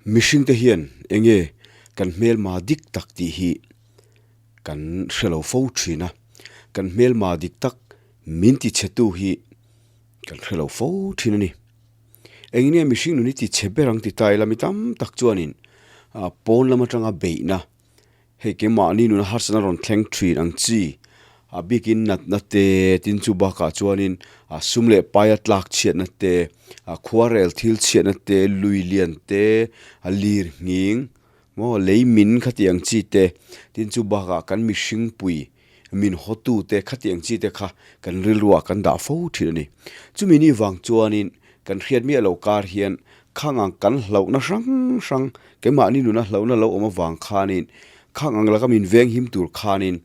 Mihringte hian enge kan hmelma dik tak tih hi kan hre lo fo thin a, kan hmelma dik tak min tichhetu hi kan hre lo fo thin a ni. Engin nge mihring nun hi tichhe ber ang ti ta ila mi tam tak chuanin pawn lam atanga beihna Hei keimahni nuna harsatna rawn thleng thin ang chi, a bikin natna te, tin chu bakah chuanin a sum leh paia tlak chhiatna te, a khuarel thil chhiatna te, lui lian te, a lir nghing maw lei min khati ang chi te, tin chu bakah kan mihring pui min hawtu te khati ang chi te kha kan rilruah kan dah fo thin a ni. Chumi ni vang chuanin kan hriat miah loh kar hian khang ang kan hlauhna hrang hrang Keimahni nuna hlauhna lo awm avang khanin khang ang laka min veng him tur khanin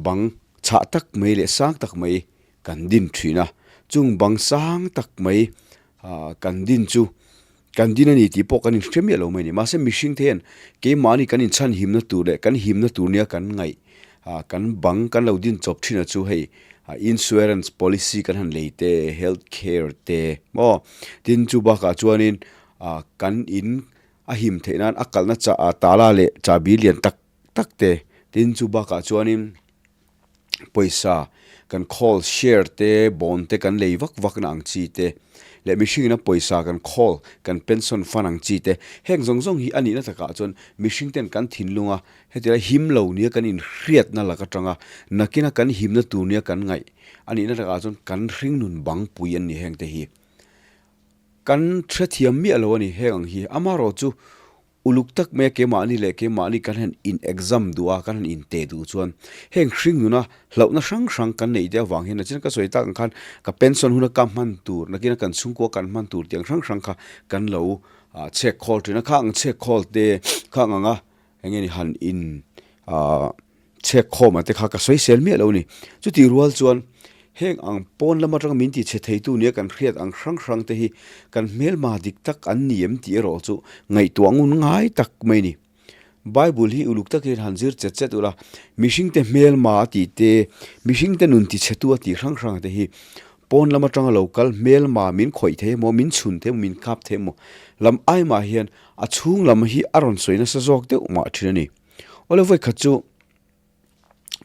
bang chhah tak mai leh sang tak mai kan din thin a. Chung bang sang tak mai kan din chu kan din a ni tih pawh kan inhre miah lo mai a ni. Mahse mihring te hian keimahni kan inchhan himna tur leh kan himna tur nia kan ngaih kan bang kan lo din chawp thin a chu hei insurance policy kan han lei te, health care te maw tin chu bakah chuanin Ah kan in a him theih nan a kalna cha ah tala leh chahbi lian tak tak te tin chu bakah chuanin pawisa kan khawl share te bond te kan lei vak vak na ang chi te leh mihring ina pawisa kan khawl kan pension fund ang chi te heng zawng zawng hi a nihna takah chuan mihring ten kan thinlung a hetiang him lo nia kan inhriatna lak atanga nakina kan himna tur nia kan ngaih a nihna takah chuan kan hringnun bangpui an ni heng te hi. Kan hrethiam miah lo a ni heng ang hi. Amaherawh chu uluk tak mai a keimahni leh keimahni kan han in exam duh a, kan han in teh duh chuan heng hring nuna hlauhna hrang hrang kan neih te avang hian nachin ka sawi tak ang khan ka pension huna ka hman tur nakin a kan chhungkua kan hman tur tih ang hrang hrang kha kan lo chhek khawl thin a. Kha ang chhek khawl te kha ang anga eng nge ni han in Chhek khawm ate kha ka sawi sel miah lo ni. Chutih rual chuan heng ang pawn lam atanga min ti chhe theitu nia kan hriat ang hrang hrang te hi kan hmelma dik tak an ni em tih erawh chu ngaihtuah ngun ngai tak mai ni. Bible hi uluk takin han zir chet chet ula, mihringte hmelma a tih te, mihringte nun ti chhetu a tih hrang hrang te hi pawn lam atanga lo kal hmelma min khawih thei emaw, min chhun thei emaw, min kap thei emaw lam ai mah hian a chhung lam hi a rawn sawi nasa zawk deuh mah thin a ni. Awle vawi khat chu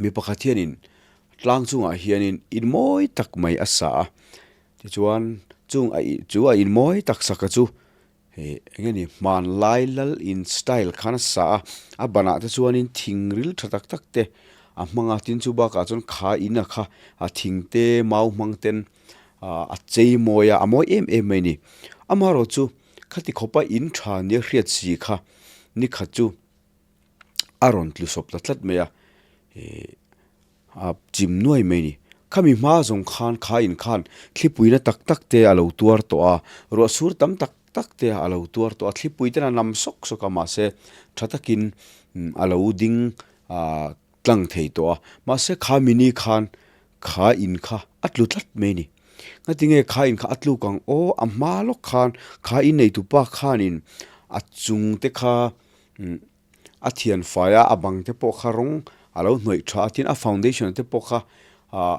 mi pakhat hianin tlang chungah hianin in mawi tak mai a sa a, tichuan chung a ih chu a in mawi tak saka chu ih eng nge ni hmanlai lal in style khan a sa a, a banah te chuanin thing ril tha tak tak te a hmang a, tin chu bakah chuan kha in a kha a thing te mau hmang ten a chei mawi a, a mawi em em mai a ni. Amaherawh chu khati khawpa in tha nia hriat si kha ni khat chu. a rawn tlu sawp ta tlat mai a ih a chim nuai mai a ni khami hma zawng khan kha in khan thlipui na tak tak te a lo tuar tawh a ruah sur tam tak tak te a lo tuar tawh a thlipui ten a nam sawk sawk a mahse tha takin a lo ding ah tlang thei tawh a mahse kha mini khan kha in kha a tlu tlat mai a ni ngatinge kha in kha a tluk ang aw a hma lawk khan kha in neitu pa khanin a chung te kha. A thian fai a, a bang te pawh kha rawng a lo hnawih tha a, tin a foundation te pawh kha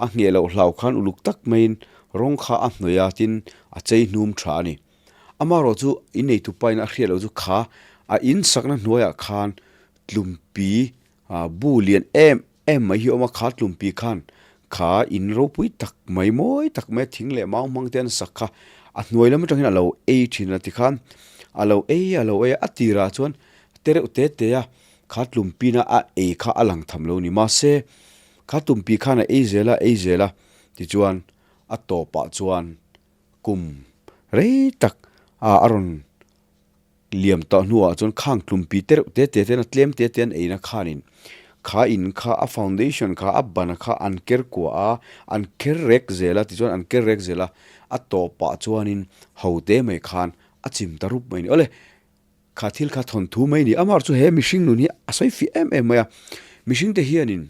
a ngheh loh hlau khan uluk tak maiin rawng kha a hnawih a, tin a chei hnum tha a ni. Amaherawh chu in neitu pain a hriat loh chu kha a in sakna hnuaiah khan tlumpi bu lian em em mai hi a awm a, kha tlumpi khan kha in ropui tak mai mawi tak mai a thing leh mau hmang te an sak kha a hnuai lam atangin a lo ei thin a tikhan a lo ei a lo ei a, a tirah chuan te reuh te te a kha tlumpina a ei kha a lang tham lo ni mahse kha tumpi khan a ei zel a ei zel a tichuan a tawpah chuan kum rei tak a rawn Liam tawh hnuah chuan khang tlumpi te reuh te te ten a tlem te te an eina khanin kha in kha a foundation kha a bana kha an ker kua a, an ker rek zel a tichuan an ker rek zel a, a tawpah chuanin ho te mai khan a chim ta rup mai a ni. Awle kha thil kha thawnthu mai a ni. Amah chu he mihring nun hi a sawi fih em em mai a, mihring te hianin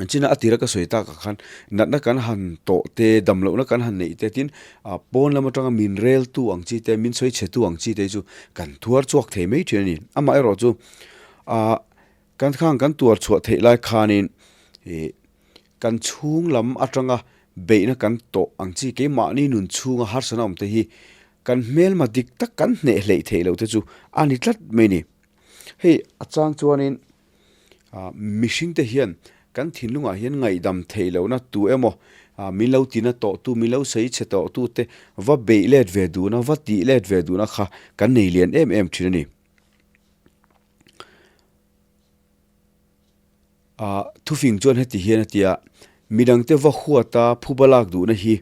An china a tira ka sawi takah khan natna kan han tawh te, dam lohna kan han neih te tin pawn lam atanga min rel tu ang chi te, min sawi chhe tu ang chi te chu kan thuar chhuak thei mai thin a ni. Amaherawh chu kan khang kan tuar chhuah theih lai khanin ih kan chhung lam atanga beihna kan tawh ang chi keimahni nun chhunga harsatna awm te hi. kan hmelma dik tak kan hneh hleih theih loh te chu a ni tlat mai a ni. Hei a chang chuanin mihring te hian kan thinlungah hian ngaihdam theih lohna tu emaw min lo tina tawh tu, min lo sawi chhe tawh tu te va beih let ve duhna, va tih let ve duhna kha kan nei lian em em thin a ni. Thufing chuan heti hian a ti a, midangte va huata phuba lak duhna hi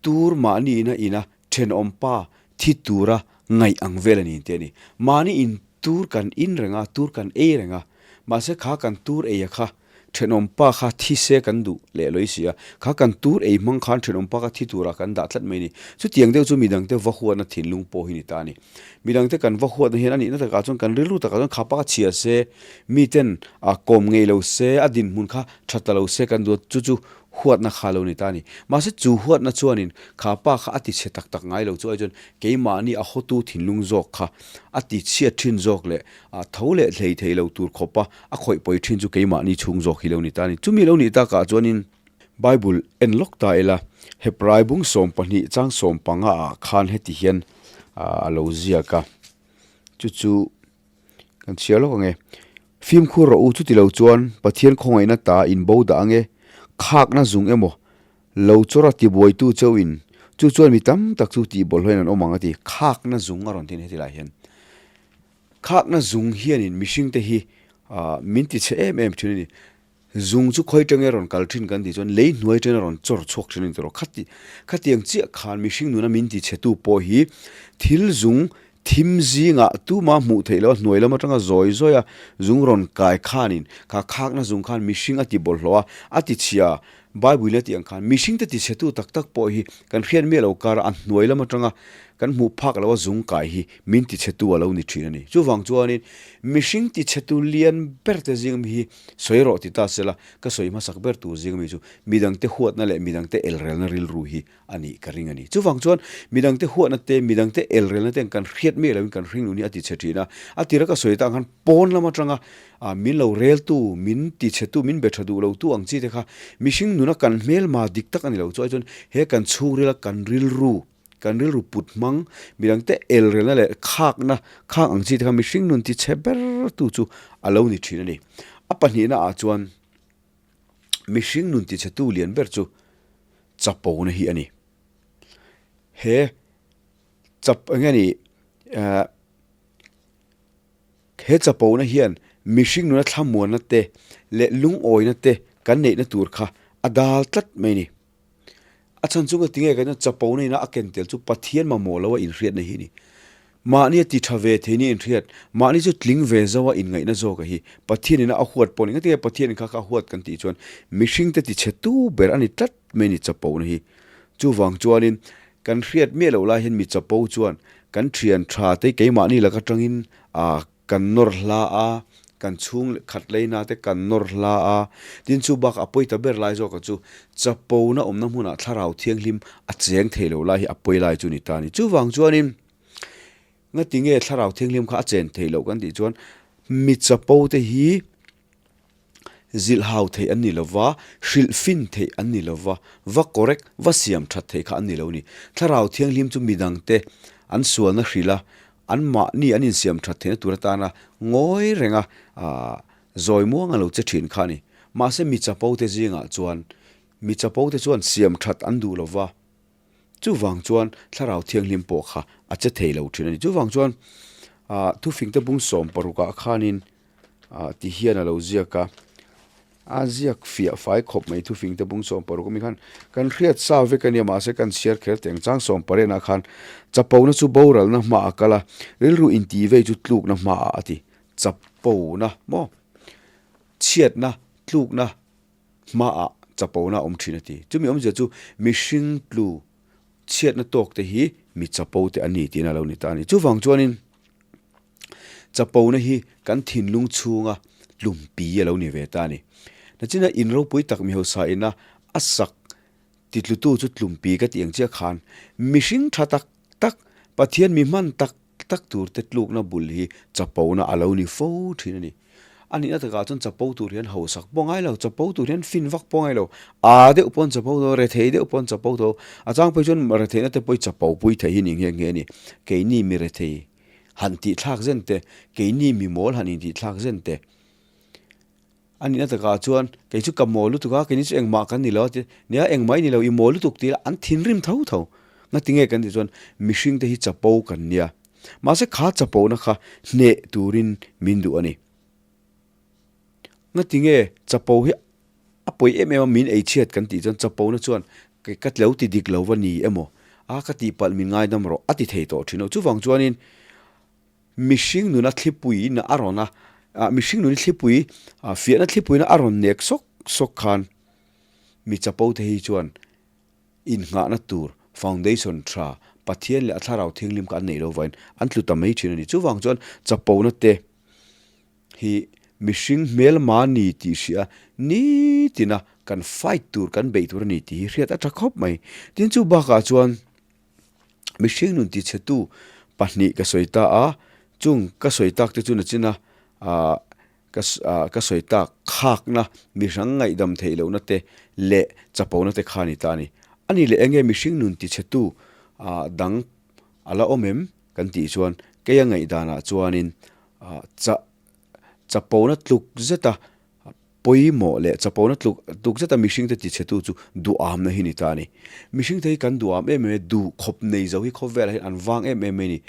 Tur mahni ina ina thenawm pa thi tura ngaih ang vel a ni tih a ni. Mahni in tur kan in reng a, tur kan ei reng a, mahse kha kan tur ei a kha thenawm pa kha thi se kan duh leh lawih si a, kha kan tur ei hmang khan thenawm pa kha thi turah kan dah tlat mai a ni. Chutiang deuh chu midangte va huatna thinlung pawh hi ni ta a ni. Midangte kan va huatna hian a nihna takah chuan kan rilru takah chuan kha pa kha chhia se, miten a kawm ngei lo se, a dinhmun kha tha ta lo se kan duh a, chu chu Huatna kha lo ni ta a ni. Mahse chu huatna chuanin kha pa kha a tichhe tak tak ngai lo chu ai chuan keimahni a hawtu thinlung zawk kha a tichhiat thin zawk leh a tho leh hlei thei lo tur khawpa a khawih pawi thin chu keimahni chhung zawk hi lo ni ta a ni. Chumi lo nih takah chuanin Bible en lawk ta ila Hebrai bung 12 chang 15 ah khan heti hian a lo ziak a, chu chu Kan chhiar lawk ang e. Fimkhur rawh u, chuti lo chuan Pathian khawngaihna ta in bo dah ang e. Khakna zung emaw, lo chawra tibuaitu cheu in, chu chuan mi tam tak chu tih bawlhhlawhin an awm ang a ti. Khakna zung a rawn thin heti lai hian. Khakna zung hianin mihringte hi min tichhe em em thin a ni. Zung chu khawi tenge rawn kal thin kan tih chuan lei hnuai tena rawn chawr chhuak thin a ni tawh. Khati khatiang chiah khan mihring nuna min ti chhetu pawh hi thil zung thim zingah tuma hmuh theih loh a hnuai lam atanga zawi zawi a zung rawn kai khanin kha khakna zung khan mihring a ti bawlhhlawh a, a ti chhia. Bible in a tih ang khan mihring te ti chhetu tak tak pawh hi kan hriat miah lo kara a hnuai lam atanga kan hmuh phak loh a zung kai hi min ti chhetu a lo ni thin a ni. Chuvang chuanin mihring ti chhetu lian ber te zing ami hi Sawi rawh ti ta sela, ka sawi hmasak ber tur zing ami chu midangte huatna leh midangte elrelna rilru hi a nih ka ring a ni. Chuvang chuan midangte huatna te, midangte elrelna te ang kan hriat miah loin kan hring nun hi a ti chhe thin a. A tira ka sawi tah khan pawn lam atanga min lo reltu, min ti chhetu, min be tha duh lotu ang chi te kha mihring nuna kan hmelma dik tak a ni lo. Chuai chuan he kan chhungrila kan rilru, Kan rilru put hmang, midangte elrelna leh khakna khak ang chi te kha mihring nun ti chhe ber tu chu a lo ni thin a ni. A pahnihna ah chuan mihring nun ti chhe tu lian ber chu chapona hi a ni. He chap eng nge ni eh he chapona hian mihring nuna thlamuanna te leh lungawina te kan neihna tur kha a dal tlat mai a ni. A chhan chu ngatinge kan chuan chapo na ina a ken tel chu Pathian mamawh lo a inhriatna hi a ni. Mahni a ti tha ve thei nia inhriat, mahni chu tling ve zo a inngaihna zawk a hi. Pathian ina a huat pawh a ni. Ngatinge Pathian in kha kha a huat kan tih chuan mihring te ti chhe tu ber a ni tlat mai a ni chapo na hi. Chuvang chuanin kan hriat miah loh lai hian mi chapo chuan kan thian tha te keimahni lak atangin ah Kan nawr hla a, kan chhung leh khat leina te kan nawr hla a, tin chu bakah a pawi ta ber lai zawkah chu chapona awmna hmunah thlarau thianghlim a cheng thei lo lai hi a pawi lai chu ni ta a ni. Chuvang chuanin ngati nge thlarau thianghlim kha a chen theih loh kan tih chuan mi chapo te hi zilh hau theih an ni lo va, hrilh fin theih an ni lo va, va correct, va siam that theih kha an ni lo a ni. Thlarau thianghlim chu midangte an sualna hrilh a, an mahni an insiam that theihna tur atana ngawi renga zawi muang a lo che thin kha a ni. Mahse mi chapo te zingah chuan mi chapo te chuan siam that an duh lo va, Chuvang chuan Thlarau Thianghlim pawh kha a che thei lo thin a ni. Chuvang chuan thufingte bung 16 ah khanin ti hian a lo ziak a, a ziak fiah fai khawp mai thufingte bung 16 ami khan kan hriat sa vek a nia mahse kan chhiar kher teh ang chang 18 ah khan chapona chu boralna hmaah a kal a, rilru intih vei chu tlukna hmaah a ti. Chapona maw? Chhiatna, tlukna. Hmaah chapona a awm thin a ti. Chumi awmzia chu mihring tlu chhiatna tawk te hi mi chapo te an ni tiin a lo ni ta a ni. Chuvang chuanin chapona hi kan thinlung chhunga tlumpi a lo ni ve ta a ni. Nachina in ropui tak mi hausa ina a sak titlutu chu tlumpi ka tih ang chiah khan mihring tha tak tak, Pathian mi hman tak tak tur te tlukna bul hi chapona a lo ni fo thin a ni. A nihna takah chuan chapo tur hian hausak pawh ngai lo, chapo tur hian fin vak pawh ngai lo. Aa deuh pawh an chapo tho, rethei deuh pawh an chapo tho. A chang phei chuan retheihna te pawh hi chapo pui theih hi ni nghe nghe a ni. Keini mi rethei han tih thlak zen te, keini mi mawl han intih thlak zen te. A nihna takah chuan kei chu ka mawl lutuk a, keini chu engmah kan ni lo a ti. Nia engmah i ni lo, i mawl lutuk tih lah an thinrim tho tho. Ngatinge kan tih chuan mihring te hi chapo kan nia. Mahse kha chapona kha hneh turin min duh a ni. Ngatinge chapo hi a pawi em em a min ei chhiat kan tih chuan chapona chuan ka lo ti dik lo va ni emaw a ka tihpalh min ngaidam rawh a ti thei tawh thin lo. Chuvang chuanin mihring nuna thlipui na a rawn a, mihring nuni thlipui fiahna thlipui na a rawn nek sawk sawk khan mi chapo te hi chuan Innghahna tur foundation tha Pathian leh a thlarau thianghlim kha an neih lo vain an tlu ta mai thin a ni. Chuvang chuan chapona te hi mihring hmelma ni tih hria nitina kan fight tur kan beih tur a ni tih hi hriat a tha khawp mai. Tin chu bakah chuan mihring nun tichhetu pahnih ka sawi ta a, chung ka sawi tak te chu nachina ah Ka ka sawi tak khakna, mihrang ngaihdam theih lohna te leh chapona te kha a ni ta a ni. A ni leh enge mihring nun tichhetu dang a la awm em kan tih chuan keia ngaihdanah chuanin cha chapona tluk zeta pawimawh leh chapona tluk tluk zeta mihringte tichhetu chu duhamna hi a ni ta a ni. Mihringte hi kan duham em em e, duh khawp nei zo hi khawvelah hian an vang em em mai a ni.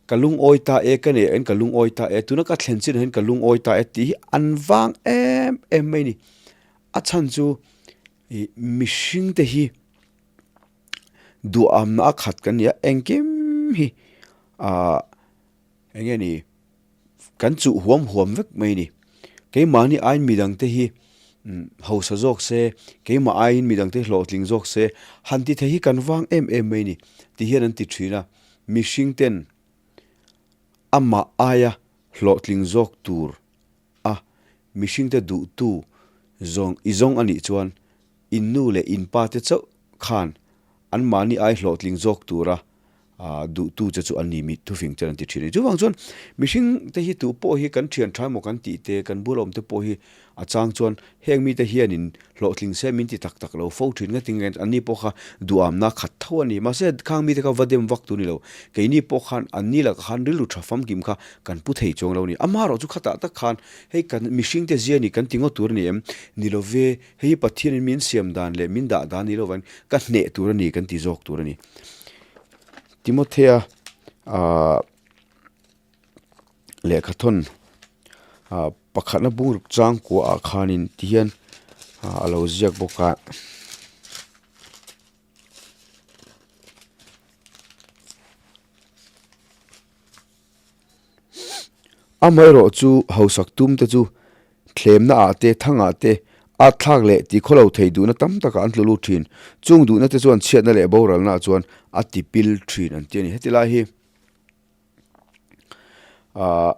Ka lungawi ta e, ka neih ah hian ka lungawi ta e, tuna ka thlen chin ah hian ka lungawi ta e tih hi an vang em em mai a ni. A chhan chu ih mihring te hi duhamna a khat kan ni a, engkim hi ah eng nge ni kan chuh huam huam vek mai a ni. Keimahni aiin midang te hi hausa zawk se, keimah aiin midang te hi hlawhtling zawk se, han ti thei hi kan vang em em mai a ni ti hian an ti thin a. Mihring ten amah aia hlawhtling zawk tur a mihring te duhtu zawng i zawng a nih chuan in nu leh in pa te chauh khan anmahni ai hlawhtling zawk tura duhtu che chu an ni mi thufing chen an ti thin a ni. Chuvang chuan mihring te hi tu pawh hi kan thian tha emaw kan tih te kan bula awm te pawh hi A chang chuan heng mite hianin hlawhtling se min ti tak tak lo fo thin nge tinge anni pawh kha duhamna khat tho a ni. Mahse khang mite kha va dem vak tu ni lo. Keini pawh khan anni lakah khan rilru tha famkim kha kan pu thei chuang lo a ni. Amaherawh chu khatah tak khan hei kan mihringte zia ni kan ti ngawt tur a ni em? Ni lo ve, hei hi Pathianin min siam dan leh min dah dan ni lovin ka hneh tur a ni kan ti zawk tur a ni. Timothea ah. Lehkhathawn ah pakhatna bung ruk chang kuahah khanin ti hian ah a lo ziak bawk a. Amaherawh chu hausak tum te chu thlemna ah te thang ah te at thlak leh ti khawlo thei duhna tam takah an tlu lut thin. Chung duhna te chuan chhiatna leh boralna ah chuan a ti pil thin an ti a ni. Heti lai hi. Ahh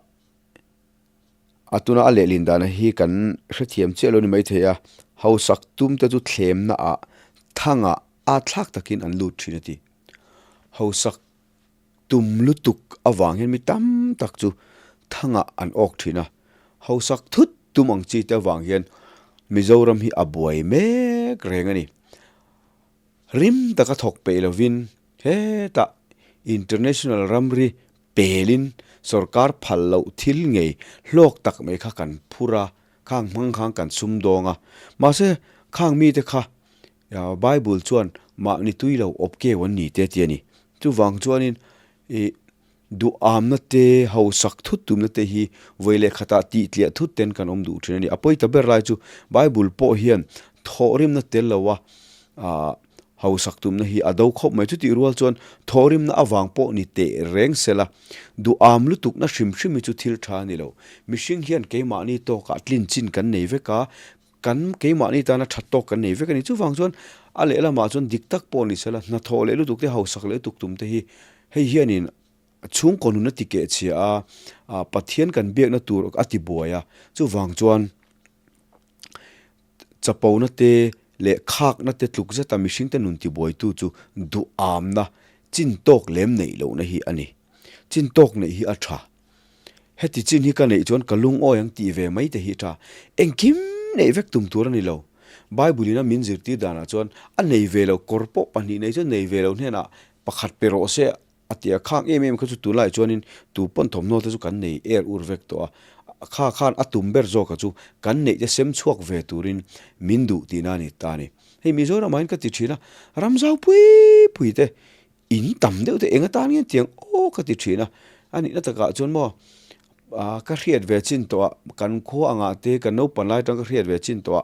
a tuna a lehlin dana hi kan hrethiam chiah lo ni maithei a, hausak tum te chu thlemna ah thangah a thlak takin an lut thin a ti. Hausak tum lutuk avang hian mi tam tak chu thangah an awk thin a, hausak thut tum ang chi te avang hian Mizoram hi a buai mek reng a ni. Rim taka thawk peih lovin hetah international ramri pelin sorkar phal loh thil ngei hlawk tak mai kha kan phur a, khang hmang khan kan sum dawng a. Mahse, khang mite kha Bible chuan mahni tui lo awp keu an ni te a ti a ni. Chuvang chuanin ih Duhamna te, hausak thut tumna te hi vawi leh khatah tih tliah thut ten kan awm duh thin a ni. A pawi ta ber lai chu Bible pawh hian thawhrimna tel loa hausak tumna hi a do khawp mai. Chutih rual chuan thawhrimna avang pawh ni teh reng se la, duham lutukna hrim hrim hi chu thil tha a ni lo. Mihring hian keimahni tawkah tlin chin kan nei vek a, kan keimahni tana that tawk kan nei vek a ni. Chuvang chuan a lehlamah chuan dik tak pawh ni sela, hnathawh leh lutuk te, hausak leh lutuk tum te hi hei hianin chhungkaw nun a ti keh chhia a, ah Pathian kan biakna tur a ti buai a. Chuvang chuan chapona te leh khakna te tluk zeta mihringte nun ti buaitu chu duhamna chin tawk lem neih lohna hi a ni. Chin tawk neih hi a tha. Heti chin hi ka neih chuan ka lungawi ang tih ve mai te hi tha. Engkim neih vek tum tur a ni lo. Bible in a min zirtir danah chuan a nei ve lo kawr pawh pahnih nei chuan nei ve lo hnenah pakhat pe rawh se a ti a, khang em em kha chu tunlaiah chuanin tu pawn thawmhnaw te chu kan nei er ur vek tawh a, kha khan a tum ber zawka chu kan neih te sem chhuak ve turin min duh tihna a ni ta a ni. Hei Mizoramah hian ka ti thin a, ram zau pui pui te In tam deuh te eng atan nge tiang aw ka ti thin a, a nihna takah chuan maw ah ka hriat ve chin tawh a, kan khua angah te kan naupan lai atang ka hriat ve chin tawh a,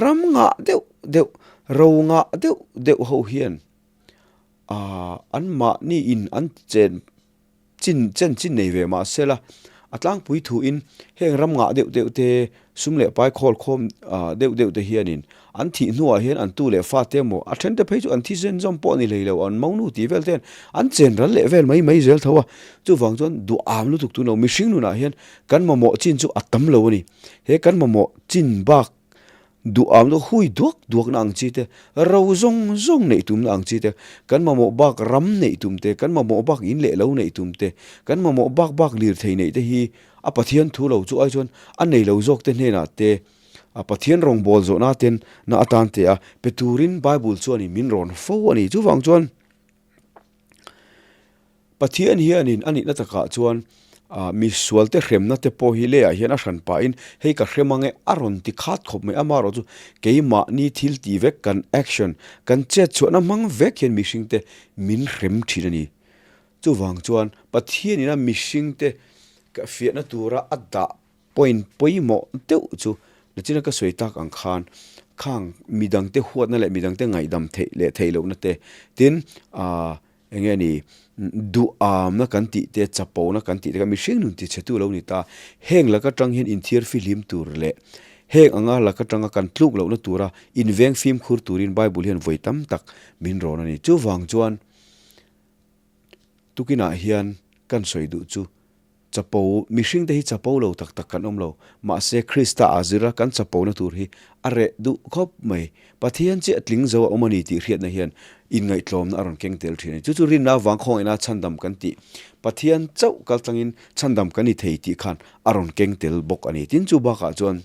ram ngah deuh deuh, ro ngah deuh deuh ho hian ah anmahni in an chen Chin chen chin nei ve mah sela, a tlangpui thuin heng ram ngah deuh deuh te, sum leh pai khawl khawm deuh deuh te hianin an thih hnuah hian an tu leh fa te emaw a then te phei chu an thi zen zawm pawh a ni hlei lo, an monu tih vel te hian an chen ral leh vel mai mai zel tho a. Chuvang chuan duham lutuk tun lo mihring nunah hian kan mamawh chin chu a tam lo a ni. He kan mamawh chin bak Duham chu hui duak duakna ang chi te, ro zawng zawng neih tumna ang chi te, kan mamawh bak ram neih tum te, kan mamawh bak in leh lo neih tum te, kan mamawh bak bak lirthei neih te hi a Pathian thu lo chu ai chuan a nei lo zawk te hnenah te, a Pathian rawngbâwl zawhna ten na atan te a pe turin Bible chuanin min rawn fo a ni. Chuvang chuan. Pathian hianin a nihna takah chuan misualte hremna te pawh hi leiah hian a hran pahin hei ka hrem ange a rawn ti khat khawp mai. Amaherawhchu keimahni thil tih vek kan action, kan chet chhuahna hmang vek hian mihringte min hrem thin a ni. Chuvang chuan Pathianina mihringte fiahna tura a dah Point pawimawh deuh chu nachina ka sawi tak ang khan khang midangte huatna leh midangte ngaihdam theih leh theih lohna te tin ah eng nge ni duhamna kan tih te chapona kan tih te kha mihring nun ti chhe tu lo ni ta. Heng laka tang hian inthiar fihlim tur leh heng anga laka tanga kan tluk lohna tura inveng fimkhur turin Bible hian vawi tam tak min rawn a ni. Chuvang chuan tukinah hian kan sawi duh chu Chapo, mihringte hi chapo lo tak tak kan awm lo. Mahse, Krista a zira kan chapona tur hi a reh duh khawp mai. Pathian chiah tling zo a awm a ni tih hriatna hian inngaihtlawmna a rawn keng tel thin a ni. Chu chu rinna avang khawngaihna chhandam kan tih, Pathian chauh kaltlangin chhandam kan ni thei tih khan a rawn keng tel bawk a ni. Tin, chu bakah chuan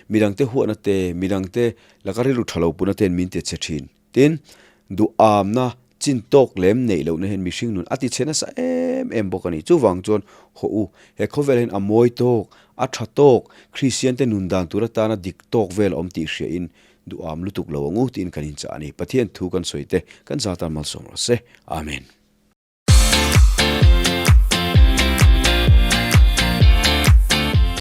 midangte huatna te, midangte laka rilru tha lo puna ten min ti chhe thin. Tin, duhamna chin tawk lem neih lohna hian mihring nun a ti chhe nasa em em bawk a ni. Chuvang chuan haw u, he khawvel hian a mawi tawk, a tha tawk, Kristian te nun dan tur atana dik tawk vel a awm tih hriain duham lutuk lo ang u tiin kan inchah a ni. Pathian thu kan sawi te kan zatan malsawm rawh se. Amen.